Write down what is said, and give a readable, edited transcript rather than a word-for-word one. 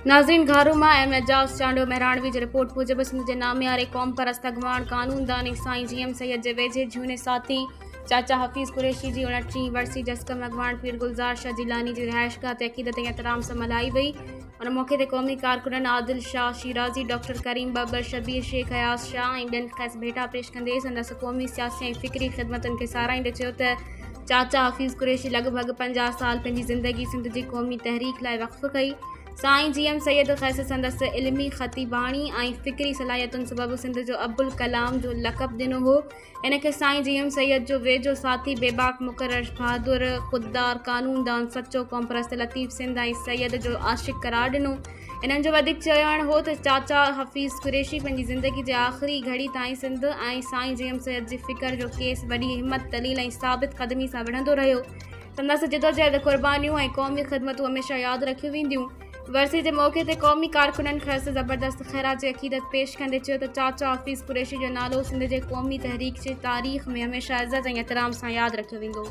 ناظرين گهارو مان ايم اعجاز چانڊيو مهراڻوي جي رپورٽ موجب سنڌ جي نامياري قومپرست اڳواڻ قانوندان ۽ سائين جي ايم سيد جي ويجهي جهوني ساٿي چاچا حفيظ قريشي جي 29 ورسي جسقم اڳواڻ پير گلزار شاهه جيلاني جي رهائشگاهه تي عقيدت ۽ احترام سان ملهائي وئي. ان موقعي تي قومي ڪارڪنن عادل شاهه شيرازي، ڊاڪٽر ڪريم ٻٻر، شبير شيخ، اياز شاهه ۽ ٻين کيس ڀيٽا پيش ڪندي سندس قومي، سياسي ۽ فڪري خدمتن کي ساراهيندي چيو ته چاچا حفيظ قريشي لڳ ڀڳ 50 سال پنهنجي زندگي سنڌ جي قومي تحريڪ لاء وقف ڪئي. سائين جي ايم سيد کيس سندس علمي، خطيباڻي ۽ فڪري صلاحيتن سبب سنڌ جو ابوالڪلام جو لقب ڏنو هو. هن کي سائين جي ايم سيد جو ويجهو ساٿي، بيباڪ مقرر، بهادر، خوددار، قانوندان، سچو قومپرست، لطيف سنڌ ۽ سيد جو عاشق قرار ڏنو. هنن جو وڌيڪ چوڻ هو ته چاچا حفيظ قريشي پنهنجي زندگي جي آخري گهڙي تائين سنڌ ۽ سائين جي ايم سيد جي فڪر جو ڪيس وڏي همت، دليل ۽ ثابت قدمي سان وڙهندو رهيو. سندس جدوجهد، قربانيون ۽ قومي خدمتون هميشه ياد رکيون وينديون. ورسي جي موقعي تي قومي ڪارڪنن کيس زبردست خراج عقيدت پيش ڪندي چيو ته چاچا حفيظ قريشي جو نالو سنڌ جي قومي تحريڪ جي تاريخ ۾ هميشه عزت ۽ احترام سان ياد رکيو ويندو.